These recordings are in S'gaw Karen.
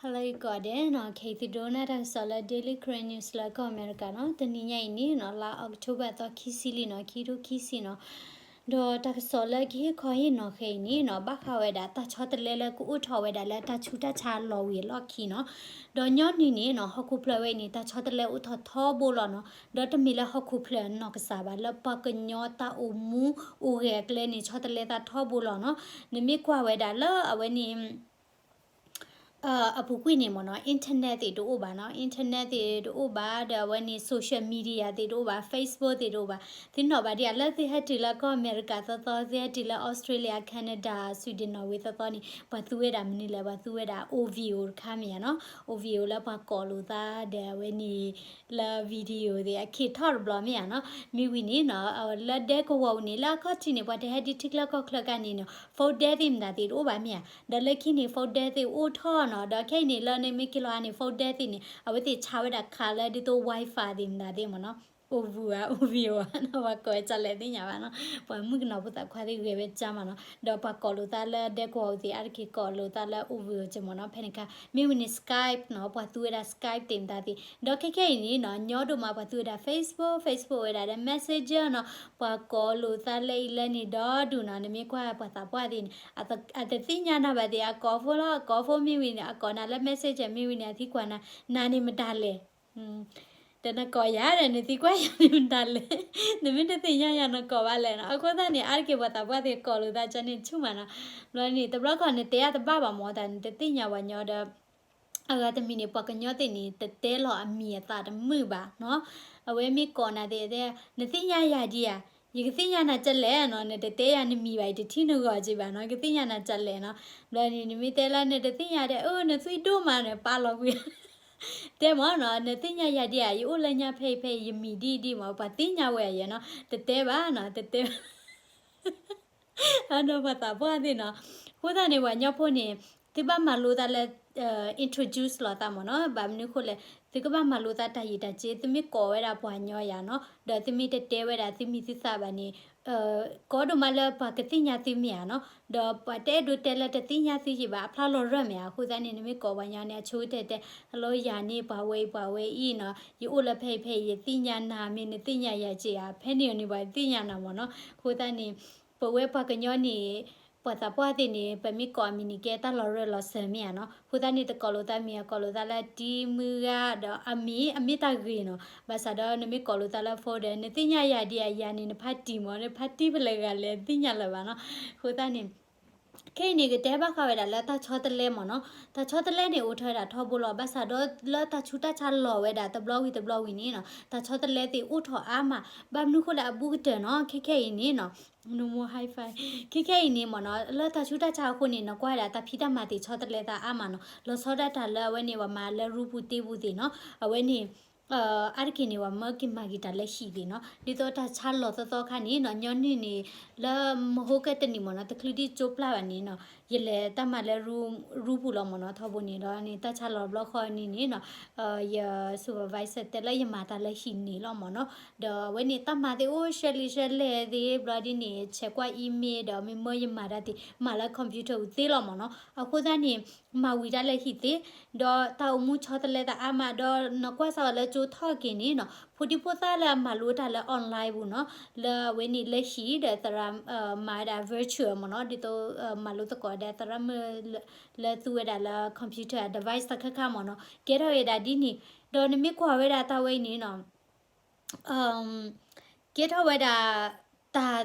ဟါလၢအဂ့ၤကိးဂၤဒဲးနီၤ, ခဲအံၤသုဒိကနၣ်တၢ်ကစီၣ်လၢ Daily Karen News လၢကီၢ်အမဲရကၤနီၤ, တနံၤညါအံၤန့ၣ်နီၤ, လါအီးကထိဘၢၣ်သီခံဆံလံနီၤ, ခံထိခံဆံနီၤ, ဒီးတၢ်ကစီၣ်လၢကဟ့ၣ်ခီဟ့ၣ်နီၤခဲအံၤန့ၣ်နီၤ, ဘၣ်ဃးဝဲဒၣ်တၢ်ဆီတလဲလၢကအိၣ်ထီၣ်ဝဲဒၣ်လၢတၢ်ဆူးတၢ်ဆါအလီၢ်ဝံၤအလီၢ်ခံနီၤ, ဒီးညီနုၢ်န့ၣ်နီၤ, ဟီၣ်ခိၣ်ဖျၢၣ်ဝဲအံၤန့ၣ် တၢ်ဆီတလဲအိၣ်ထီၣ်ထီဘိလီၤနီၤ, ဒီးတမ့ၢ်လၢဟီၣ်ခိၣ်ဖျၢၣ်အနီၢ်ကစၢ်ဘၣ်, လၢပှၤကညီတၢ်အိၣ်မူအိၣ်ဂဲၤအကျဲန့ၣ် ဆီတလဲသးထီဘိလီၤနီၤ, နမ့ၢ်ကွၢ်ဝဲဒၣ်လၢအဝဲန့ၣ် အပူၤကွံာ်န့ၣ်မ့ၢ်နီၤ, internet သ့ၣ်တအိၣ်ဘၣ်နီၤ, internet သ့ၣ်တအိၣ်ဘၣ်, ဒီးအဝဲန့ၣ် social media သ့ၣ်တအိၣ်ဘၣ်, Facebook သ့ၣ်တအိၣ်ဘၣ်, သုနီၣ်ဘၣ်ဒံးဧါ, လၢသုဟဲတုၤလၢကီၢ်အမဲရကၤသီသီ, သုဟဲတုၤလၢ Australia, Canada, Sweden, Norway သီသီန့ၣ် ပှၤသူဝဲဒၣ်မနုၤလဲၣ်, ပှၤသူဝဲဒၣ် OVO တခါမ့ၢ်ဧါနီၤ, OVO လၢပှၤကိးလိာ်သးဒီးအဝဲန့ၣ် လၢ video သ့ၣ် အခ့ထီၣ်တဘျီမ့ၢ်ဧါနီၤ, မ့ၢ်ဝံၤန့ၣ်နီၤ, လၢဒဲကဝီၤပူၤန့ၣ် လၢအခီၣ်ထံးန့ၣ် ပှၤတဟဲဒ်ထံချၢကီၢ်ချၢကါန့ၣ်နီၤ, phone ဒဲသ့ၣ်မတၤသ့ၣ်တအိၣ်ဘၣ်မ့ၢ်ဧါ, ဒီးလၢခံန့ၣ် phone ဒဲသ့ၣ်အိၣ်ထီၣ်နီၤ, ဒီးခဲအံၤန့ၣ် လၢနမ့ၢ်က့ၤလီၤဧါန့ၣ် phone ဒဲသ့ၣ်န့ၣ် အဝဲသ့ၣ်ဆါဝဲဒၣ်ခးလၢဒ်သိး Wi-Fi သ့ၣ်မတၤသ့ၣ်မ့ၢ်နီၤ, OVO ဧါ, OVO ဧါ, ပှၤကိးဝဲဒ်လဲၣ်သ့ၣ်ညါဘၣ်နီၤ, ပှၤမုၣ်ကနီၤဖိသၣ်ခွါသ့ၣ်ဂဲၤဝဲကါမ့ၢ်နီၤ, ဒီးပှၤကိးလိာ်သးလၢဒဲကဝီၤပူၤသ့ၣ် အါတက့ၢ်ကိးလိာ်သးလၢ OVO က့မ့ၢ်နီၤ, ဖဲန့ၣ်ခါ မ့ၢ်ဝံၤန့ၣ် Skype နီၤ, ပှၤသူဝဲဒၣ် Skype သ့ၣ်မတၤသ့ၣ်, ဒီးခဲခဲအံၤန့ၣ်နီၤ, ညီဒိၣ်မး ပှၤသူဝဲဒၣ် Facebook, Facebook ဝဲဒၣ်ဒီး Messenger နီၤ, ပှၤကိးလိာ်သးလၢအံၤလၢန့ၣ်ဒီဒူၣ်နီၤ, နမ့ၢ်ကွၢ်ပှၤသးပှၢ်သ့ၣ်န့ၣ် အတသ့ၣ်ညါနၤဘၣ်သ့ၣ်, အကိးဖိလီၤ, အကိးဖိမ့ၢ်ဝံၤန့ၣ် အကိးနၤလၢ Messenger မ့ၢ်ဝံၤန့ၣ် အသံကွၢ်နၤ, နၤန့ၣ်မတၤလဲၣ် ဒီးနကိးယၤဒီး နသံကွၢ်ယၤန့ၣ်မတၤလဲၣ်, နမ့ၢ်တသ့ၣ်ညါယၤ နကိးဘၣ်လဲၣ်နီၤ, အဃိသတးန့ၣ် အါတက့ၢ်ပှၤသးပှၢ်သ့ၣ်ကိးလိာ်သးကန့ၣ်ဆူၣ်မးနီၤ, ဘျီန့ၣ် တဘျီခီန့ၣ် တဲအါတဘၣ်ဘၣ်မ့ၢ်တၢ်န့ၣ် တသ့ၣ်ညါပှၤညီဒီး အဂၤတမံၤန့ၣ် ပှၤကညီသ့ၣ်န့ၣ် တတဲလီၤအမံၤအသၣ်တမုာ်ဘၣ်နီၤ, အဝဲမ့ၢ်ကိးနၤသ့ၣ်တဲ နသ့ၣ်ညါယၤဒံးဧါ, ယကသ့ၣ်ညါနၤကလဲၣ်နီၤ, နတတဲယၤနမံၤဘၣ် ယတထံၣ်နဂီၢ်က့ဘၣ်နီၤ, ကသ့ၣ်ညါနၤကလဲၣ်နီၤ, ဘျီန့ၣ် နမ့ၢ်တဲလၢနတသ့ၣ်ညါဒီး အၢ နသွံၣ်ဒိၣ်မးန့ၣ် ပာ်လီၤကွံာ် တဲမ့ၢ်နီၤ, နသ့ၣ်ညါယၤဒံးဧါ, ယအိၣ်လၢညါဖဲအံၤဖဲအံၤ ယမံၤဒ်အံၤဒ်မ့ၢ် ပှၤသ့ၣ်ညါဝဲယဲနီၤ, တတဲဘၣ်နီၤ, တတဲဘၣ် အဒီးပှၤသးပှၢ်သ့ၣ်နီၤ, အဃိသတးန့ၣ် ပှၤကညီဖိန့ၣ် သုဘၣ်မၤလိသးလၢ introduce လီၤသးမ့ၢ်နီၤ, ဘၣ်မနုၤအဃိလဲၣ်, သုကဘၣ်မၤလိသးတၢ်ယံာ်တၢ်စ့, သုမ့ၢ်ကိးဝဲဒၣ်ပှၤကညီယၤနီၤ, ဒီးသုမ့ၢ်တတဲဝဲဒၣ်သုမံၤသုသၣ်ဘၣ်န့ၣ် ကိးဒိၣ်မးလၢပှၤကသ့ၣ်ညါသုမ့ၢ်ဧါနီၤ, ဒီးပှၤတအဲၣ်ဒိးတဲလၢတသ့ၣ်ညါသုယံၤဘၣ် အဖျါလီၤရၢၢ်မ့ၢ်ဧါ, အဃိသတးန့ၣ် နမ့ၢ်ကိးပှၤကညီန့ၣ် အဆိကတၢၢ်တဲ hello ယၤန့ၣ် ပှၤဝဲအံၤပှၤဝဲအံၤနီၤ, ယအိၣ်လၢဖဲအံၤဖဲအံၤ ယသ့ၣ်ညါနၤမ့ၢ် နသ့ၣ်ညါယၤက့ဧါ, ဖဲန့ၣ်အီၤန့ၣ် ပှၤသ့ၣ်ညါနၤမ့ၢ်နီၤ, အဃိသတးန့ၣ် ပဝဲပှၤကညီန့ၣ် ပှၤသးပှၢ်သ့ၣ်န့ၣ် ပမ့ၢ်ကိးအမံၤန့ၣ် ကဲတၢ်လီၤရၢၢ်လီၤစၢၤမ့ၢ်ဧါနီၤ, အဃိသတးန့ၣ် တကိးလိာ်သးမံၤ အကိးလိာ်သးလၢတံၤမုၢ်ဂၤဒီးအမံၤ အမ့ၢ်တၢ်ဂ့ၤနီၤ, ဘၣ်ဆၣ်ဒီးနမ့ၢ်ကိးလိာ်သးလၢ phone ဒီး နသ့ၣ်ညါယၤဒံးဧါ, ယၤန့ၣ် နဖါတံၢ်မ့ၢ် နဖါတံၢ်ဖဲလဲၣ်ဂၤလဲၣ် သ့ၣ်ညါလၢၤဘၣ်နီၤ, အဃိသတးန့ၣ် ခဲအံၤန့ၣ် ကတဲဘၣ်ဃးဝဲဒၣ်လၢတၢ်ဆီတလဲမ့ၢ်နီၤ, တၢ်ဆီတလဲန့ၣ် အိၣ်ထီၣ်ဝဲဒၣ်ထီဘိလီၤ, ဘၣ်ဆၣ်ဒီးလၢတၢ်ဆူးတၢ်ဆါလီၤဝဲဒၣ်တဘျီဝံၤတဘျီဝံၤန့ၣ်နီၤ, တၢ်ဆီတလဲသ့ၣ်အိၣ်ထီၣ်အါမး, ဘၣ်မနုၤဃိလၢအဘူးကတၢၢ်နီၤ, ခဲခဲအံၤန့ၣ်နီၤ no more high five, ခဲခဲအံၤန့ၣ်မ့ၢ်နီၤ လၢတၢ်ဆူးတၢ်ဆါအဃိန့ၣ် နကွၢ်ဝဲဒၣ်တၢ်ဖံးတၢ်မၤသ့ၣ်ဆီတလဲသးအါမးနီၤ, လီၤဆီဒၣ်တၢ်လၢအဝဲန့ၣ် ပှၤမၤလၢရူပူၤတ့ပူၤသ့ၣ်နီၤ, အဝဲန့ၣ် အါတက့ၢ်န့ၣ် ပှၤမၢက့ၤမၤက့ၤတၢ်လၢဟံၣ်သ့ၣ်နီၤ, ဒ်သိးတၢ်ဆါလီၤသီသီခါန့ၣ်နီၤ, ညီနုၢ်န့ၣ် လၢမဟိကတနံၣ်မ့ၢ်နီၤ, တချုးဒံးကၠိပျၢ်ဘၣ်န့ၣ်နီၤ, ယလဲၤတၢ်မၤလၢရူပူၤလီၤမ့ၢ်နီၤ, ထီဘိန့ၣ်ဒီးန့ၣ် တၢ်ဆါလီၤဘျီဃီန့ၣ်န့ၣ်နီၤ, ယ supervisor တဲလၢယမၤတၢ်လၢဟံၣ်န့ၣ်လီၤမ့ၢ်နီၤ, ဒီးအဝဲန့ၣ်တၢ်မၤသ့ၣ်အိၣ်ရှဲလံရှဲလဲၣ်သ့ၣ် ဘျီဒ်န့ၣ် ဆဲးကွၢ် email ဒီးမ့ၢ်မၢယမၤတၢ်သ့ၣ် မၤလၢ computer ပူၤသ့လီၤမ့ၢ်နီၤ, အဃိသတးန့ၣ် မၤဝံၤတၢ်လၢဟံၣ်သ့, ဒီးတၢ်အိၣ်မူဆီတလဲသးအါမး, ဒီးနကွၢ်စးဝဲလၢကၠိထီၣ်က့ၤန့ၣ်နီၤ, ဖိဒံဖိသၣ်လၢအမၤလိတၢ်လၢ online ပူၤနီၤ, လၢအဝဲန့ၣ်လၢဟံၣ်ဒီးသရၣ် မၤဝဲဒၣ် virtual မ့ၢ်နီၤ, ဒ်သိး မၤလိသကိးဒီးသရၣ်မုၣ် လၢသူဝဲဒၣ်လၢ computer device တခါခါမ့ၢ်နီၤ, ကဲထီၣ်ဝဲဒၣ်ဒ်န့ၣ်, ဒီးနမ့ၢ်ကွၢ်ဝဲဒၣ်တၢ်ဝဲအံၤန့ၣ်နီၤ ကဲထီၣ်ဝဲဒၣ် တၢ်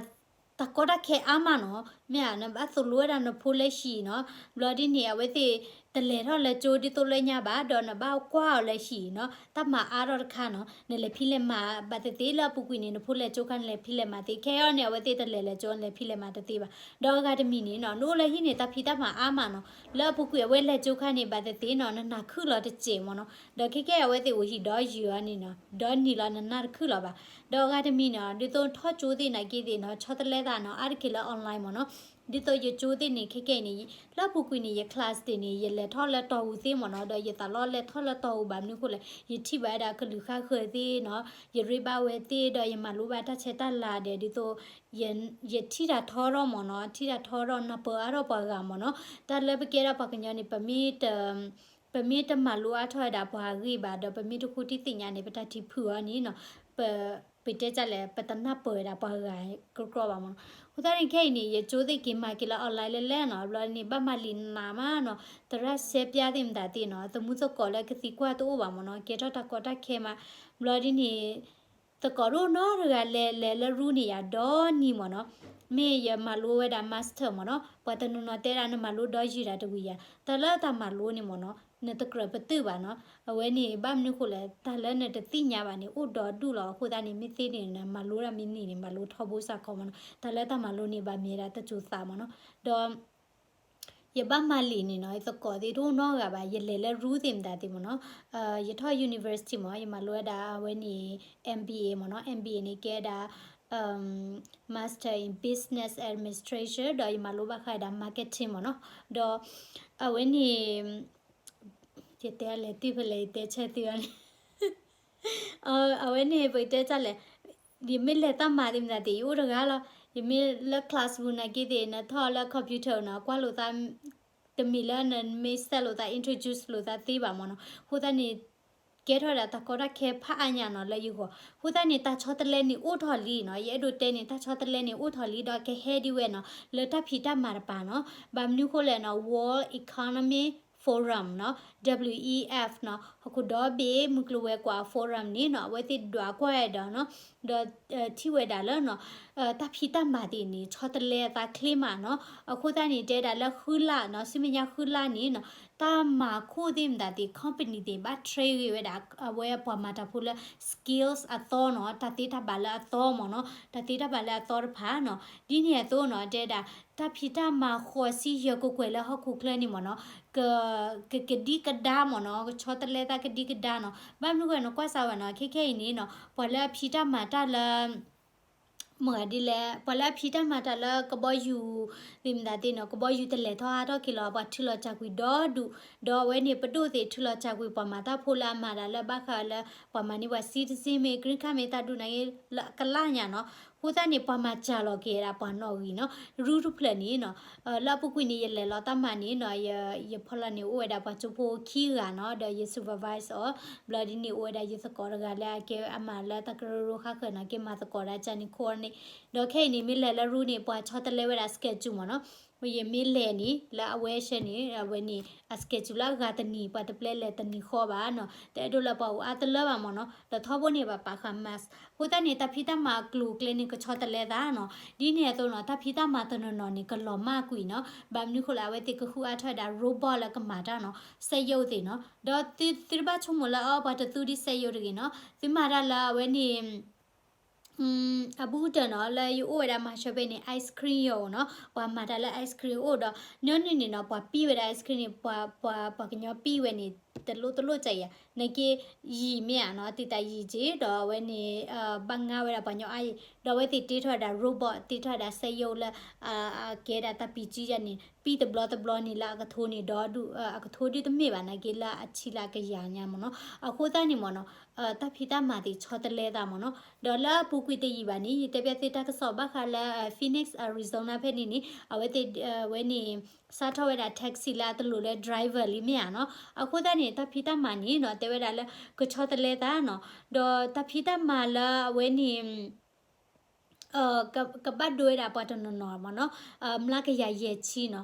တၢ်ကီတၢ်ခဲအါမးနီၤ, မ့ၢ်ဧါ, နဘၣ်သိၣ်လိဝဲဒၣ်နဖိလၢဟံၣ်နီၤ, ဘျီဒ်န့ၣ် အဝဲသ့ၣ်တလဲၤထီၣ်လၢကၠိဒ်သိးလၢညါဘၣ်, ဒီးနဘၣ်ကွၢ်အီၤလၢဟံၣ်နီၤ, တၢ်မၤအါထီၣ်တခါနီၤ, နလဲၤဖံးလဲၤမၤဘၣ်သ့ၣ်သ့ၣ်, လၢအပူၤကွံာ်န့ၣ် နဖိလဲၤကၠိခါနလဲၤဖံးလဲၤမၤသ့, ခဲအံၤန့ၣ် အဝဲသ့ၣ်တလဲၤလၢကၠိ နလဲၤဖံးလဲၤမၤတသ့ဘၣ်, ဒီးအဂၤတမံၤန့ၣ်နီၤ, နအိၣ်လၢဟံၣ်န့ၣ် တၢ်ဖံးတၢ်မၤအါမးနီၤ, လၢအပူၤကွံာ်အဝဲလဲၤကၠိခါန့ၣ် ဘၣ်သ့ၣ်သ့ၣ်နီၤ, နနၢ်ခုၣ်လီၤတစဲးမ့ၢ်နီၤ, ဒီးခဲကဲအဝဲသ့ၣ်အိၣ်ဟံၣ်ဒီးယုာ်အီၤန့ၣ်နီၤ, ဒီးနံၤလီၤနနၢ်တခုၣ်လီၤဘၣ်, ဒီးအဂၤတမံၤန့ၣ် ဒ်သိးထီၣ်ကၠိသ့ၣ်နာ်က့သ့ၣ်နီၤ, ဆီတလဲသးနီၤ, အါတက့ၢ်လၢ online မ့ၢ်နီၤ, ဒ်သိးယကၠိသ့ၣ်န့ၣ် ခဲကဲအံၤန့ၣ် လၢအပူၤကွံာ်န့ၣ် ယ class သ့ၣ်န့ၣ် ယလဲၤထီၣ်လၢတီၢ်ပူၤသ့မ့ၢ်နီၤ, ဒီးယသးလီလဲၤထီၣ်လၢတီၢ်ပူၤဘၣ်မနုၤအဃိလဲၣ်, ယထံၣ်ဘၣ်ဝဲဒၣ်ကလုာ်ဃါဃၢၤသ့ၣ်နီၤ, ယရ့ဘၣ်ဝဲသ့ၣ် ဒီးယမၤလိဘၣ်တၢ်ဆဲးတၢ်လၤဒီး ဒ်သိး ယထံၣ်တၢ်ထီထီၣ်မ့ၢ်နီၤ, ထံၣ်တၢ်ထီထီၣ် နၢ်ပၢၢ်အါထီၣ်ပှၤဂၤမ့ၢ်နီၤ, တၢ်လၢပကဲထီၣ်ပှၤကညီန့ၣ် ပမ့ၢ်တ ပမ့ၢ်တမၤလိအါထီၣ်ဝဲဒၣ်ပှၤအဂ့ၢ်ဘၣ် ဒီးပမ့ၢ်တဃိတသ့ၣ်ညါန့ၣ် ပတၢ်ထံၣ်ဖုၣ်အီၤန့ၣ်နီၤ, ပ ပတဲတၢ်လဲၣ် ပတနၢ်ပၢၢ်ဝဲဒၣ်ပှၤဂၤကကြၢးဘၣ်မ့ၢ်နီၤ. အဃိသတးန့ၣ် ခဲအံၤန့ၣ် ယကၠိသ့ၣ်က့ၤမၤက့ၤလၢ online လဲၣ်လဲၣ်နီၤ, ဘျီန့ၣ် ဘၣ်မၤလံာ်နးမးနီၤ, သရၣ်ဆဲပၠါသ့ၣ်မတၤသ့ၣ်နီၤ, သမူသကိးလၢကသံကွၢ်တအိၣ်ဘၣ်မ့ၢ်နီၤ, ကဲထီၣ်တၢ်ကီတၢ်ခဲမး, ဘျီဒ်န့ၣ် သကိးတအိၣ်နီတဂၤလဲၤလဲၤလၢ room န့ၣ်ယၤဒီနံၤမ့ၢ်နီၤ, မ့ၢ်ယမၤလိဝဲဒၣ် master မ့ၢ်နီၤ, ပှၤတနီၤနီၤတဲဒၣ်နမၤလိဒီးယံာ်ဒၣ်တဝံၤယၤ, တၢ်လၢတၢ်မၤလိန့ၣ်မ့ၢ်နီၤ, နတကြၢးပတုာ်ဘၣ်နီၤ, အဝဲန့ၣ် ဘၣ်မနုၤဃိလဲၣ် တၢ်လၢနတသ့ၣ်ညါဘၣ်န့ၣ် အိၣ်ဒီဒူၣ်လီၤ, အဃိသတးန့ၣ် မ့ၢ်သ့န့ၣ် နမၤလိဒၣ်မ့ၢ်န့ၢ်န့ၣ် မၤလိထီဘိစ့ၢ်ကီးမ့ၢ်နီၤ, တၢ်လၢတၢ်မၤလိန့ၣ် ဘၣ်မ့ၢ်ဒၣ်တစိၤသးမ့ၢ်နီၤ, ဒီး ယဘၣ်မၤလံာ်န့ၣ်နီၤ, ယသကိးသ့ၣ်တအိၣ်နီတဂၤဘၣ်, ယလဲၤလၢ room သ့ၣ်မတၤသ့ၣ်မ့ၢ်နီၤ, ယထီၣ် university မ့ၢ်, ယမၤလိဝဲဒၣ်အဝဲန့ၣ် M B A မ့ၢ်နီၤ, M B A န့ၣ်ကဲဒၣ် Master in Business Administration ဒီးယမၤလိဘၣ်ဃးဒၣ် marketing မ့ၢ်နီၤ, ဒီး အဝဲန့ၣ် ယတဲလဲၤတုၤဖဲလဲၣ် ယတဲဆၢတုၤအီၤန့ၣ် အဝဲန့ၣ် ပတဲတၢ်လဲၣ်, ယမ့ၢ်လဲၤတၢ်မၤသ့ၣ်မတၤသ့ၣ် ယအိၣ်တဂၤလီၤ, ယမ့ၢ်လၢ class ပူၤနာ်က့သ့ၣ် နထီၣ်လၢ computer နီၤ ကွၢ်လိာ်သး တမ့ၢ်လၢနမ့ၢ်စဲးလိာ်သး introduce လိာ်သးသ့ဘၣ်မ့ၢ်နီၤ, အဃိသတးန့ၣ် ကဲထီၣ်ဝဲဒၣ်တၢ်ကီတၢ်ခဲဖးအါညါနီၤလၢယဂီၢ်, အဃိသတးန့ၣ် တၢ်ဆီတလဲန့ၣ်အိၣ်ထီၣ်လံနီၤ, ယအဲၣ်ဒိးတဲန့ၣ် တၢ်ဆီတလဲန့ၣ်အိၣ်ထီၣ်လံ ဒီးကဟဲဒ်ဝဲနီၤ လၢတၢ်ဖံးတၢ်မၤတပၤနီၤ, ဘၣ်မနုၤဃိလဲၣ်နီၤ World Economy Forum နီၤ W E F နီၤ ဟီၣ်ခိၣ်ဒီဘ့ၣ်မုၢ်ကျိၤဝဲၤကွာ် forum န့ၣ်နီၤ အဝဲသ့ၣ်ဒွးကွၢ်ဝဲဒီးနီၤ ဒီးထံၣ်ဝဲဒၣ်လၢနီၤ တၢ်ဖံးတၢ်မၤသ့ၣ်န့ၣ် ဆီတလဲအသးချ့မးနီၤ, အဃိသတးန့ၣ် တဲဒၣ်လၢဃုလါနီၤ ဆူမဲာ်ညါဃုလါန့ၣ်နီၤ တၢ်မၤခိၣ်သ့ၣ်မတၤသ့ၣ် company သ့ၣ်ဘၣ် train ဂ့ၤဝဲဒၣ် အဝဲပှၤမၤတၢ်ဖိလၢ skills အသီနီၤ တၢ်သ့တၢ်ဘၣ်လၢအသီမ့ၢ်နီၤ တၢ်သ့တၢ်ဘၣ်လၢအသီတဖၣ်နီၤ ဒ်န့ၣ်အသိးနီၤ တဲဒၣ် တၢ်ဖံးတၢ်မၤဃိးဆံယဲၢ်ကကွဲၢ်လၢဟီၣ်ခိၣ်ချၢန့ၣ်မ့ၢ်နီၤ က ကကဒံကဒါမ့ၢ်နီၤ ကဆီတလဲသးကဒံကဒါနီၤ ဘၣ်မနုၤဃိနကွၢ်စၢ်ဝဲနီၤ ခဲခဲအံၤန့ၣ်နီၤ ပှၤလၢအဖံးတၢ်မၤတၢ်လၢ မ့ၢ်ဒ်လဲၣ် ပှၤလၢအဖံးတၢ်မၤတၢ်လၢကဘီယူၤ သ့ၣ်မတၤသ့ၣ်နီၤ ကဘီယူၤတလဲၤထီၣ်ဟးထီၣ်က့ၤလီၤ ပှၤထုးလီၤစၢ်ကွံာ်ဒီဒူၣ် ဒီးအဝဲန့ၣ်ပဒိၣ်သ့ၣ်ထုးလီၤစၢ်ကွံာ်ပှၤမၤတၢ်ဖိလၢအမၤတၢ်လၢဘၣ်ဃးလၢ ပှၤမၤန့ၢ်ပှၤ citizen မ့ၢ် green card မ့ၢ်သးဒူၣ်န့ၣ် လၢကလါညါနီၤ အဃိသတးန့ၣ် ပှၤမၤစၢ်လီၤက့ၤဒၣ်ပှၤနီၣ်ဂံၢ်နီၤ ရူတဖျၢၣ်န့ၣ်နီၤ လၢအပူၤကွံာ်န့ၣ် ယလဲၤလီၤတၢ်မၤန့ၣ်နီၤ ယ ယဖီလာ်န့ၣ် အိၣ်ဝဲဒၣ်ပှၤကၠိဖိခံဂၤနီၤ ဒီးယ supervise အီၤ ဘျီဒ်န့ၣ် အိၣ်ဝဲဒၣ်ယသကိးတဂၤလၢအကဲအမၤလၢတၢ်ကရၢကရိဃါဃၢၤနီၤ ကဲမၤသကိးဒၣ်ကၢ်န့ၣ်ခိၣ်န့ၣ် ဒီးခဲအံၤန့ၣ် မ့ၢ်လဲၤလၢရူန့ၣ် ပှၤဆီတလဲဝဲဒၣ် schedule မ့ၢ်နီၤ ယမ့ၢ်လဲၤန့ၣ် လၢအဝဲဆဲန့ၣ် အဝဲန့ၣ် အ schedule လၢအဂၤတနံၤ ပှၤတပျဲလဲၤတနံၤဃီဘၣ်နီၤ တအဲၣ်ဒိးလၢပှၤအိၣ်အါတလၢဘၣ်မ့ၢ်နီၤ ဒီးထီဘိန့ၣ် ပှၤပာ်ဃာ် mask အဃိသတးန့ၣ် တၢ်ဖံးတၢ်မၤအကျိၤအကျဲန့ၣ် ကဆီတလဲသးနီၤ ဒ်န့ၣ်အသိးနီၤ တၢ်ဖံးတၢ်မၤတနီၤနီၤန့ၣ် ကလီၤမၢ်ကွံာ်နီၤ ဘၣ်မနုၤဃိလၢအဝဲသ့ၣ်ကဃုအါထီၣ်ဝဲဒၣ် robot လၢကမၤတၢ်နီၤ စက်ရုပ်သ့ၣ်နီၤ ဒီးသုတဘၣ်ဆိကမိၣ်လၢအီၤ ပှၤတသူဒ်စက်ရုပ်တဂ့ၤနီၤ သုမၤတၢ်လၢအဝဲန့ၣ် အဘူးကတၢၢ်နီၤ လၢယအိၣ်ဝဲဒၣ် marché ဖဲန့ၣ် ice cream ယီၤနီၤ ပှၤမၤတၢ်လၢ ice cream အိၣ်ဒီး ညီနုၢ်န့ၣ်နီၤ ပှၤပံၢ်ဝဲဒၣ် ice cream န့ၣ် ပှၤ ပှၤ ပှၤကညီပံၢ်ဝဲန့ၣ် တလိၣ်တလိၣ်ကယၤ နာ်က့ ယံာ်မ့ၢ်ဧါနီၤ တံာ်တာ်ယံာ်က့ၤ ဒီးအဝဲန့ၣ် ဘၣ်ငါဝဲဒၣ်ပှၤညီအါယံာ် ဒီးအဝဲသ့ၣ်တ့ထီၣ်ဝဲဒၣ် robot တ့ထီၣ်ဝဲဒၣ် စက်ရုပ် လၢ အကဲဒၣ်တၢ်ပံာ်စုယါန့ၣ် ပံၢ်တဘျီတဘျီန့ၣ်လၢအကထိန့ၣ် ဒီဒူၣ် အကထိဒုတမ့ၢ်ဘၣ် နာ်က့လၢအဆံးလၢအကယၤညါမ့ၢ်နီၤ အဃိသတးန့ၣ်မ့ၢ်နီၤ တၢ်ဖံးတၢ်မၤသ့ၣ်ဆီတလဲသးမ့ၢ်နီၤ ဒီးလၢအပူၤကွံာ်တယံာ်ဘၣ်န့ၣ် ယတဲဘၣ်သုတၢ်ကစီၣ်ဘၣ်ဃးလၢ Phoenix Arizona ဖဲန့ၣ်န့ၣ် အဝဲသ့ၣ် ဝဲန့ၣ် စးထီၣ်ဝဲဒၣ် taxi လၢအတလိၣ်လၢ driver လံမ့ၢ်ဧါနီၤ အဃိသတးန့ၣ် တၢ်ဖံးတၢ်မၤန့ၣ်နီၤ တဲဝဲဒၣ်လၢ ကဆီတလဲသးနီၤ ဒီးတၢ်ဖံးတၢ်မၤလၢအဝဲန့ၣ် ကဘၣ်ဒိဝဲဒၣ်ပှၤတနီၤနီၤမ့ၢ်နီၤ မျးကယၤယဲၢ်ဆံနီၤ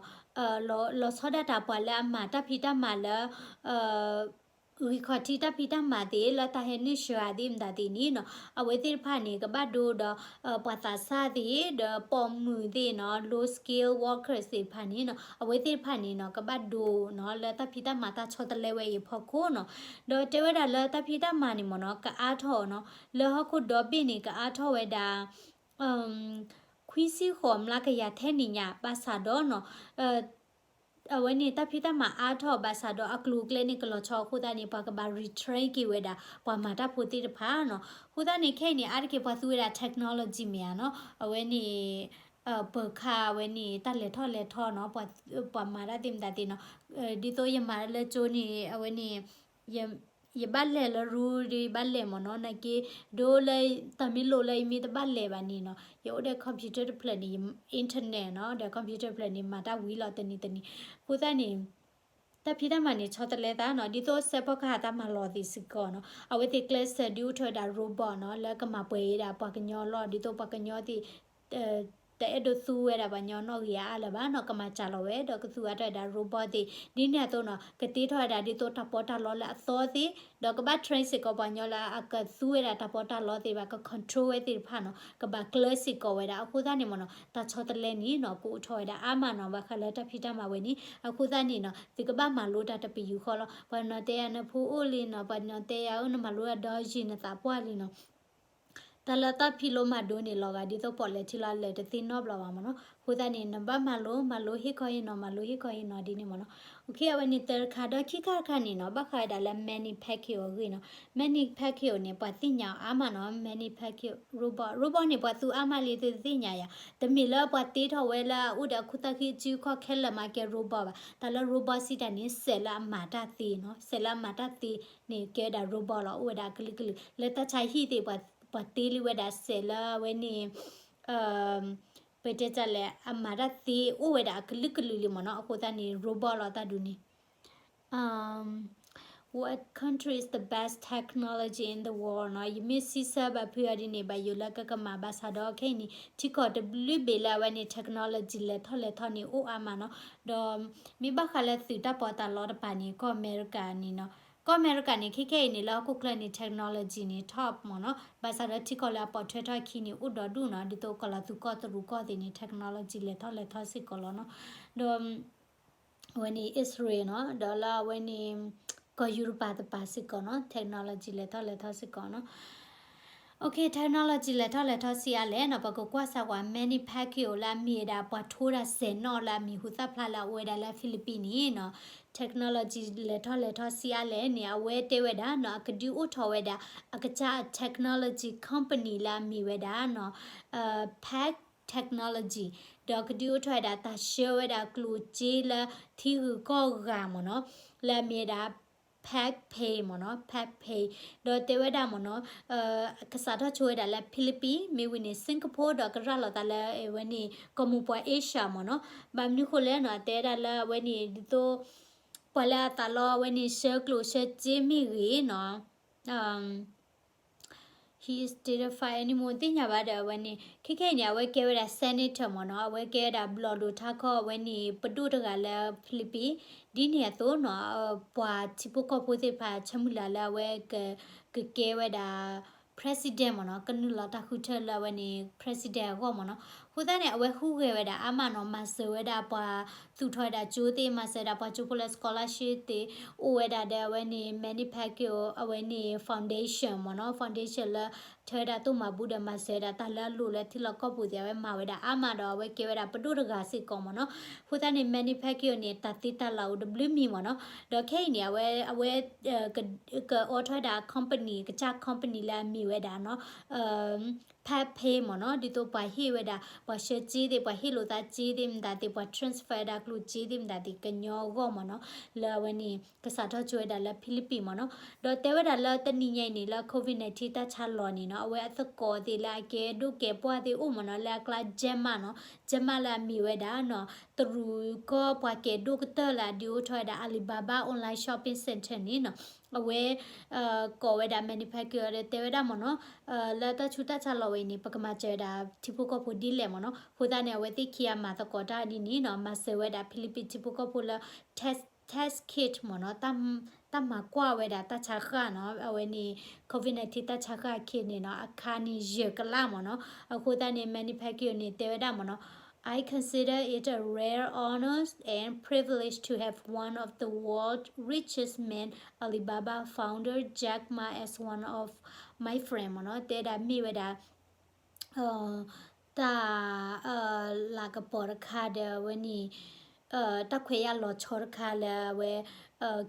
လီၤဆီဒၣ်တၢ်ပှၤလၢအမၤတၢ်ဖံးတၢ်မၤလၢ ဂံၢ်ခီၣ်ထံးတၢ်ဖံးတၢ်မၤသ့ၣ် လၢတၢ်ဟဲနုာ်စှၤသ့ၣ်မတၤသ့ၣ်န့ၣ်နီၤ အဝဲသ့ၣ်တဖၣ်န့ၣ် ကဘၣ်ဒိဒီး ပှၤသးစၢ်သ့ၣ် ဒီးပိာ်မုၣ်သ့ၣ်နီၤ low skill workers သ့ၣ်တဖၣ်န့ၣ်နီၤ အဝဲသ့ၣ်တဖၣ်န့ၣ်နီၤ ကဘၣ်ဒိနီၤ လၢတၢ်ဖံးတၢ်မၤတၢ်ဆီတလဲဝဲအံၤအဖီခိၣ်နီၤ ဒီးတဲဝဲဒၣ်လၢတၢ်ဖံးတၢ်မၤန့ၣ်မ့ၢ်နီၤ ကအါထီၣ်နီၤ လၢဟီၣ်ခိၣ်ဒီဘ့ၣ်န့ၣ် ကအါထီၣ်ဝဲဒၣ် ခွံဆံဃိးမျးကယၤထဲန့ၣ်ညါ ဘၣ်ဆၣ်ဒီးနီၤ အဝဲန့ၣ် တၢ်ဖံးတၢ်မၤအါထီၣ်ဘၣ်ဆၣ်ဒီး အကျိၤအကျဲန့ၣ် ကလီၤဆီအဃိသတးန့ၣ် ပှၤကဘၣ် retrain က့ၤဝဲဒၣ် ပှၤမၤတၢ်ဖိသ့ၣ်တဖၣ်နီၤ အဃိသတးန့ၣ် ခဲအံၤန့ၣ် အါတက့ၢ်ပှၤသူဝဲဒၣ် technology မ့ၢ်ဧါနီၤ အဝဲန့ၣ် ပၢၤခါဝဲန့ၣ် တၢ်လဲၤထီၣ်လဲၤထီနီၤ ပှၤမၤတၢ်သ့ၣ်မတၤသ့ၣ်နီၤ ဒ်သိးယမၤလၢကၠိန့ၣ် အဝဲန့ၣ် ယဘၣ်လဲၤလၢရူဒီး ဘၣ်လဲၤမ့ၢ်နီၤ နာ်က့ ဒ်လၢ တၢ်မ့ၢ်လိၣ်လၢယမ့ၢ်တဘၣ်လဲၤဘၣ်န့ၣ်နီၤ ယအိၣ်ဒီး computer တဖျၢၣ်န့ၣ် internet နီၤ ဒီး computer တဖျၢၣ်န့ၣ် မၤတၢ်ဝံၤလီၤတနံၤတနံၤ အဃိသတးန့ၣ် တၢ်ဖံးတၢ်မၤန့ၣ် ဆီတလဲသးနီၤ, ဒ်သိးစဲးဖီကဟၣ်တၢ်မၤလီၤသ့ၣ်စ့ၢ်ကီးနီၤ, အဝဲသ့ၣ်ကျဲးစၢးဒုးအိၣ်ထီၣ်ဝဲဒၣ် robot နီၤ, လၢကမၤပှဲၤဝဲဒၣ်ပှၤကညီလီၤ, ဒ်သိးပှၤကညီသ့ၣ် တအဲၣ်ဒိးသူဝဲဒၣ်ပှၤကညီနီၣ်ဂံၢ်အါအါလၢၤဘၣ်နီၤ, ကမၤစှၤလီၤဝဲ ဒီးကသူအါထီၣ်ဝဲဒၣ် robot သ့ၣ်, ဒ်န့ၣ်အသိးနီၤ ကတ့ထီၣ်ဝဲဒၣ်ဒ်သိးတၢ်ပီးတၢ်လီလၢအသီသ့ၣ်, ဒီးကဘၣ် train စ့ၢ်ကီးပှၤကညီလၢအကသူဝဲဒၣ်တၢ်ပီးတၢ်လီသ့ၣ်ဘၣ်, က control ဝဲသ့ၣ်တဖၣ်နီၤ, ကဘၣ်ကျဲးစ့ၢ်ကီးဝဲဒၣ်, အဃိသတးန့ၣ်မ့ၢ်နီၤ တၢ်ဆီတလဲန့ၣ်နီၤ ကအိၣ်ထီၣ်ဝဲဒၣ်အါမးနီၤ, ဘၣ်ဃးလၢတၢ်ဖံးတၢ်မၤဝဲန့ၣ်, အဃိသတးန့ၣ်နီၤ သုကဘၣ်မၤလိတၢ်တပယူာ်ဃီလီၤ, ပှၤနီၤတဲယၤနဖိအိၣ်လံနီၤ, ပှၤနီၤတဲယၤအိၣ်နမၤလိတၢ်ဒီးယံာ်နသးပှၢ်လံနီၤ တၢ်လၢတၢ်ဖံးလိမၤဒိးန့ၣ်လီၤဂာ် ဒ်သိးပီၣ်လဲၣ်ထံလီၤလဲၣ်တသ့နီတဘျီဘၣ်မ့ၢ်နီၤ, အဃိသတးန့ၣ် နဘၣ်မၤလိ မၤလိဟ့ၣ်ခီဟ့ၣ်နီၤ မၤလိဟ့ၣ်ခီဟ့ၣ်နီၤဒ်န့ၣ်မ့ၢ်နီၤ, အဝဲန့ၣ်တၢ်တခါ ဒီးခံခါတခါန့ၣ်နီၤ ဘၣ်ဃးဝဲဒၣ်လၢ Manny Pacquiao အဂ့ၢ်နီၤ, Manny Pacquiao န့ၣ် ပှၤသ့ၣ်ညါအီၤအါမးနီၤ, Manny Pacquiao robot, robot န့ၣ် ပှၤသူအါမးလံသုသ့ၣ်ညါယၤ, တမ့ၢ်လၢပှၤတ့ထီၣ်ဝဲလၢအအိၣ်ဒီးအခိၣ်သၣ်ဃံစုခီၣ်ခဲလၢာ်မးကဲ robot ဘၣ်, တၢ်လၢ robot စံးတၢ်န့ၣ် စဲးလၢအမၤတၢ်သ့နီၤ, စဲးလၢအမၤတၢ်သ့န့ၣ် ကဲဝဲဒၣ် robot လီၤ, အိၣ်ဝဲဒၣ်အကလုာ်ကလုာ်, လၢတၢ်ဆါဟံၣ်သ့ၣ် ပှၤတ့လံဝဲဒၣ်စဲးလၢအဝဲန့ၣ် ပတဲတၢ်လဲၣ် အမၤတၢ်သ့အိၣ်ဝဲဒၣ်အကလုာ်ကလုာ်လံမ့ၢ်နီၤ, အဃိသတးန့ၣ် robot လီၤတၢ်ဒုးန့ၣ် What country is the best technology in the world နီၤ, ယမ့ၢ်စံးဆၢဘၣ်ဖုအီၤဒ်န့ၣ် ဘၣ်ယိၣ်လၢကကမၤဘၣ်ဆၣ်ဒီးခဲအံၤန့ၣ် ထံကီၢ်တဘျုးဘ့ၣ်လၢအဝဲန့ၣ် technology လဲၤထီၣ်လဲၤထီန့ၣ်အိၣ်အါမးနီၤ, ဒီးမ့ၢ်ဘၣ်ဃးလၢသုးတၢ်ပီးတၢ်လီတပၤန့ၣ် ကီၢ်အမဲရကၤန့ၣ်နီၤ, ကီၢ်အမဲရကၤန့ၣ် ခဲခဲအံၤန့ၣ် လၢဟီၣ်ခိၣ်ချၢန့ၣ် technology န့ၣ် top မ့ၢ်နီၤ, ဘၣ်ဆၣ်ဒီးထံကီၢ်လၢအပိာ်ထွဲထီၣ်အခံန့ၣ် အိၣ်ဒီဒူၣ်နီၤ, ဒ်သိးကီၢ်လၤသူကီၢ်တရူးကီၢ်သ့ၣ်န့ၣ် technology လဲၤထီၣ်လဲၤထီစ့ၢ်ကီးလီၤနီၤ, ဒီး အဝဲန့ၣ် Israel နီၤ, ဒီးလၢအဝဲန့ၣ် ကီၢ်ယူရပၤတပၤစ့ၢ်ကီးနီၤ, technology လဲၤထီၣ်လဲၤထီစ့ၢ်ကီးနီၤ. Okay, technology လဲၤထီၣ်လဲၤထီဆံးအါလဲၣ်နီၤ, ပကကွၢ်စၢ်ကွၢ် Manny Pacquiao လၢအမ့ၢ်ဝဲဒၣ်ပှၤထိတၢ်စဲးနီၣ်လၢအမံၤဟူသၣ်ဖျါလၢအအိၣ်ဝဲဒၣ်လၢ Philippines န့ၣ်နီၤ, technology လဲၤထီၣ်လဲၤထီဆံးအါလဲၣ်န့ၣ် အဝဲတဲဝဲဒၣ်နီၤ, အကဒုးအိၣ်ထီၣ်ဝဲဒၣ် အကစၢ် technology company လၢအမ့ၢ်ဝဲဒၣ်နီၤ, Pact Technology ဒီးကဒုးအိၣ်ထီၣ်ဝဲဒၣ်တၢ်ဆှၢဝဲဒၣ်ကျိၣ်စ့လၢထံဂုၤကီၢ်ဂၤမ့ၢ်နီၤ, လၢအမ့ၢ်ဝဲဒၣ် Pact Pay မ့ၢ်နီၤ, Pact Pay ဒီးတဲဝဲဒၣ်မ့ၢ်နီၤ, ကစးထီၣ်ဆိဝဲဒၣ်လၢ Philippines မ့ၢ်ဝံၤန့ၣ် Singapore ဒီးကရၤလီၤသးလၢအဝဲန့ၣ် ကီၢ်မိၢ်ပှၢ် Asia မ့ၢ်နီၤ, ဘၣ်မနုၤဃိလဲၣ်နီၤ, တဲဝဲဒၣ်လၢအဝဲန့ၣ် ဒ်သိး ပှၤလၢအသးလီအဝဲန့ၣ် ဆှၢကျိၣ်ဆှၢစ့မ့ၢ်ဂ့ၤနီၤ He is terrified anymore သ့ၣ်ညါဘၣ်ဒီးအဝဲန့ၣ် ခဲခဲအံၤန့ၣ် အဝဲကဲဝဲဒၣ် senator မ့ၢ်နီၤ, အဝဲကဲဝဲဒၣ်ဘျီၣ်ဒိၣ်ထးခီအဝဲန့ၣ် ပဒိၣ်တဂၤလၢ Philippines ဒ်န့ၣ်အသိးနီၤ, ပှၤထံဖိကီၢ်ဖိသ့ၣ်တဖၣ်ဆၢမုၢ်လၢ်လၢအဝဲ ကကဲဝဲဒၣ် president မ့ၢ်နီၤ, ကနုာ်လီၤတၢ်ဃုထၢလၢအဝဲန့ၣ် president အဂီၢ်မ့ၢ်နီၤ, အဃိသတးန့ၣ် အဝဲဟူးဂဲၤဝဲဒၣ်အါမးနီၤ, မၤစၢၤဝဲဒၣ်ပှၤသူၣ်ထီၣ်ဝဲဒၣ်ကၠိသ့ၣ်, မၤစၢၤဝဲဒၣ်ပှၤကၠိဖိလၢ scholarship သ့ၣ်, အိၣ်ဝဲဒၣ်ဒီးအဝဲန့ၣ် Manny Pacquiao အဝဲန့ၣ် foundation မ့ၢ်နီၤ, foundation လၢ ထၢဝဲဒၣ်သိၣ်မၤဘူၣ်ဒီးမၤစၢၤဝဲဒၣ်တၢ်လၢအလိၣ်လၢထံလီၢ်ကီၢ်ပူၤသ့ၣ် အဝဲမၤဝဲဒၣ်အါမးဒီး အဝဲကဲဝဲဒၣ်ပဒိၣ်တဂၤစ့ၢ်ကီးမ့ၢ်နီၤ, အဃိသတးန့ၣ် Manny Pacquiao န့ၣ် တၢ်သ့တၢ်လၤအိၣ်တဘျုးမံၤမ့ၢ်နီၤ, ဒီးခဲအံၤန့ၣ် အဝဲ အဝဲ ကအိးထီၣ်ဝဲဒၣ် company ကစၢ် company လၢအမ့ၢ်ဝဲဒၣ်နီၤ Pact Pay မ့ၢ်နီၤ, ဒ်သိးပှၤဟ့ၣ်ဝဲဒၣ် ပှၤဆှၢစ့သ့ၣ်, ပှၤဟ့ၣ်လိာ်သးစ့သ့ၣ်မတၤသ့ၣ်, ပှၤ transfer ဝဲဒၣ်ကျိၣ်စ့သ့ၣ်မတၤသ့ၣ် ကညီအဂီၢ်မ့ၢ်နီၤ, လၢအဝဲန့ၣ် ကစးထီၣ်ဆိဝဲဒၣ်လၢ Philippines မ့ၢ်နီၤ, ဒီးတဲဝဲဒၣ်လၢတနံၤညါအံၤန့ၣ် လၢ COVID nineteen တၢ်ဆါလီၤန့ၣ်နီၤ, အဝဲအသကိးသ့ၣ်လၢအကဲဒိၣ်ကဲပှၢ်သ့ၣ်အိၣ်မ့ၢ်နီၤ, လၢအကျါ Jack Ma နီၤ, Jack Ma လၢအမ့ၢ်ဝဲဒၣ်နီၤ, တရူးကီၢ်ပှၤကဲဒိၣ်ကတၢၢ်လၢအဒုးအိၣ်ထီၣ်ဝဲဒၣ် Alibaba online shopping center န့ၣ်နီၤ, အဝဲ ကိးဝဲဒၣ် Manny Pacquiao ဒီးတဲဝဲဒၣ်မ့ၢ်နီၤ, လၢတၢ်ဆူးတၢ်ဆါလီၤဝဲအံၤန့ၣ် ပကမၤစၢၤဝဲဒၣ်ထံဖိကီၢ်ဖိဒ်လဲၣ်မ့ၢ်နီၤ, အဃိသတးန့ၣ် အဝဲသ့ၣ်ခံဂၤမၤသကိးတၢ်ဒ်န့ၣ်နီၤ, မၤစၢၤဝဲဒၣ် Philippines ထံဖိကီၢ်ဖိလၢ test test kit မ့ၢ်နီၤ, တၢ်မၤကွၢ်ဝဲဒၣ်တၢ်ဆါဃၢ်နီၤ, အဝဲန့ၣ် COVID nineteen တၢ်ဆါဃၢ် kit န့ၣ်နီၤ, အခါန့ၣ်ယဲၢ်ကလးမ့ၢ်နီၤ, အဃိသတးန့ၣ် Manny Pacquiao န့ၣ် တဲဝဲဒၣ်မ့ၢ်နီၤ, I consider it a rare honor and privilege to have one of the world's richest men, Alibaba founder Jack Ma, as one of my friend မ့ၢ်နီၤ, တဲဒၣ်မ့ၢ်ဝဲဒၣ် တၢ် လၤကပီၤတခါဒီးအဝဲန့ၣ် တၢ်ခွဲးယာ်လီၤဆီတခါလၢအဝဲ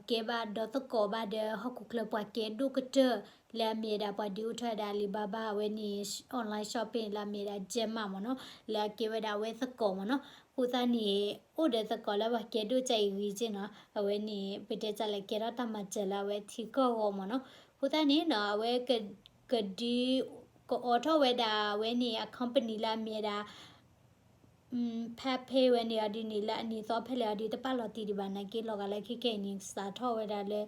ကဲဘၣ်ဒီးသကိးဘၣ်ဒီးဟီၣ်ခိၣ်ချၢပှၤကဲဒိၣ်ကတၢၢ် လၢအမ့ၢ်ဝဲဒၣ်ပှၤဒုးအိၣ်ထီၣ်ဝဲဒၣ် Alibaba အဝဲန့ၣ် online shopping လၢအမ့ၢ်ဝဲဒၣ် Jack Ma မ့ၢ်နီၤ, လၢအကဲဝဲဒၣ်အဝဲသကိးမ့ၢ်နီၤ, အဃိသတးန့ၣ် အိၣ်ဒီးသကိးလၢပှၤကဲဒိၣ်ကအံၤဂ့ၤက့နီၤ, အဝဲန့ၣ် ပတဲတၢ်လဲၣ် ကဲထီၣ်တၢ်မၤစၢၤလၢအဝဲထံကီၢ်အဂီၢ်မ့ၢ်နီၤ, အဃိသတးန့ၣ်နီၤ အဝဲ ကဒုး ကအိးထီၣ်ဝဲဒၣ်အဝဲန့ၣ် အ company လၢအမ့ၢ်ဝဲဒၣ် ဖးဖ့ဝဲန့ၣ်အီၤဒ်န့ၣ် လၢအနံၤသီဖဲလဲၣ်အီၤဒ်တပာ်လီၤတံၢ်ဒံးဘၣ်နာ်က့ လီၤဂာ်လၢခဲခဲအံၤန့ၣ် စးထီၣ်ဝဲဒၣ်လၢ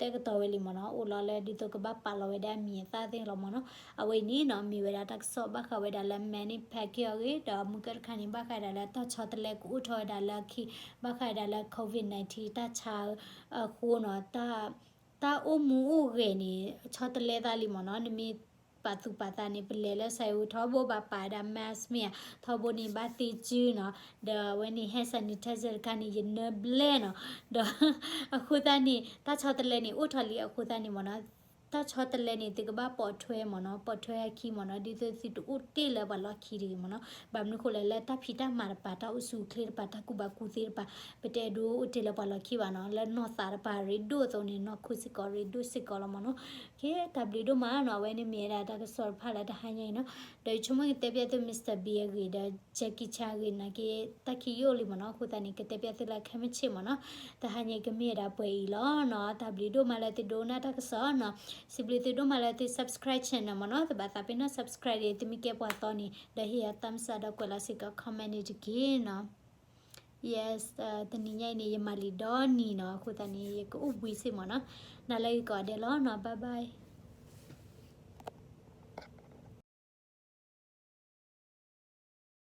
တဲကတီၤဝဲလံမ့ၢ်နီၤ အိၣ်လီၤလၢဒ်သိးကဘၣ်ပာ်လီၤဝဲဒၣ်အမံၤအသၣ်သ့ၣ်လီၤမ့ၢ်နီၤ. အဝဲအံၤန့ၣ်နီၤ မ့ၢ်ဝဲဒၣ်တၢ်ကစီၣ်ဘၣ်ဃးဝဲဒၣ်လၢ Manning Pacquiao အဂ့ၢ် ဒီးမုၢ်ကၢတခါန့ၣ် ဘၣ်ဃးဒၣ်လၢတၢ်ဆီတလဲကအိၣ်ထီၣ်ဝဲဒၣ်လၢအခံ ဘၣ်ဃးဒၣ်လၢ COVID nineteen တၢ်ဆါအဃိနီၤ တၢ်အိၣ်မူအိၣ်ဂဲၤန့ၣ် ဆီတလဲသးလံမ့ၢ်နီၤ. နမ့ၢ်ပာ်သူၣ်ပာ်သးန့ၣ် ပလဲၤလၢ စဲးအူ ထီဘိဘၣ်ပာ်ဝဲဒၣ် mask မ့ၢ်ဧါ ထီဘိန့ၣ်ဘၣ်သ့စုနီၤ ဒီးအဝဲန့ၣ် hand sanitizer တခါန့ၣ် ယနၢဘျဲၣ်နီၤ ဒီး အဃိသတးန့ၣ် တၢ်ဆီတလဲန့ၣ် အိၣ်ထီၣ်လံအဃိသတးန့ၣ်မ့ၢ်နီၤ တၢ်ဆီတလဲန့ၣ် သုကဘၣ်ပိာ်ထွဲမ့ၢ်နီၤ ပိာ်ထွဲအခံမ့ၢ်နီၤ ဒ်သိးသုတအိၣ်တ့ၢ်လၢပှၤလီၢ်ခံတဂ့ၤမ့ၢ်နီၤ. ဘၣ်မနုၤဃိလဲၣ် လၢတၢ်ဖံးတၢ်မၤတပၤ တၢ်အိၣ်ဆူၣ်အိၣ်ချ့တပၤ တၢ်ကူၣ်ဘၣ်ကူၣ်သ့တပၤ ပတအဲၣ်ဒိးအိၣ်တ့ၢ်လၢပှၤလီၢ်ခံဘၣ်နီၤ လၢနီၢ်သးတပၤရ့ဒိၣ်အသိးန့ၣ် နီၢ်ခိစ့ၢ်ကီးရ့ဒိၣ်စ့ၢ်ကီးလီၤမ့ၢ်နီၤ. ကဲ တၢ်ဘျုးဒိၣ်မးနီၤ အဝဲန့ၣ်မ့ၢ်ဝဲဒၣ်တၢ်ကစီၣ်တဖၣ်လၢတဟါညါအံၤနီၤ ဒီးယဆိကမိၣ်ကတဲပျဲသု Mister Bean အဂ့ၢ်ဒီး Jackie Chan အဂ့ၢ်နာ်က့ တၢ်ခံးယိၣ်လံမ့ၢ်နီၤ အဃိသတးန့ၣ် ကတဲပျဲသုလၢခဲမုၢ်ဆ့ၣ်မ့ၢ်နီၤ တဟါညါကမ့ၢ်ဝဲဒၣ်ပှဲၤအံၤလီၤနီၤ တၢ်ဘျုးဒိၣ်မးလၢသုဒိကနၣ်တၢ်ကစီၣ်နီၤ စံးဘျုးသုဒိၣ်မးလၢသု subscribe channel မ့ၢ်နီၤ သုဘၣ်သးပ့ၤနီၣ် subscribe ဒီး သုမ့ၢ်ကဲပှၤသီန့ၣ် ဒီးဟ့ၣ်ယၤ thumbs up ဒီးကွဲးလီၤစ့ၢ်ကီး comment န့ၣ်တက့ၢ်နီၤ. Yes တနံၤညါအံၤန့ၣ် ယမၤလံာ်ဒီနံၤနီၤ အဃိသတးန့ၣ် ယကအိၣ်ဘှံးစ့ၢ်မ့ၢ်နီၤ နၤလၢဂ့ၤကိးဂၤဒဲးလီၤနီၤ bye bye.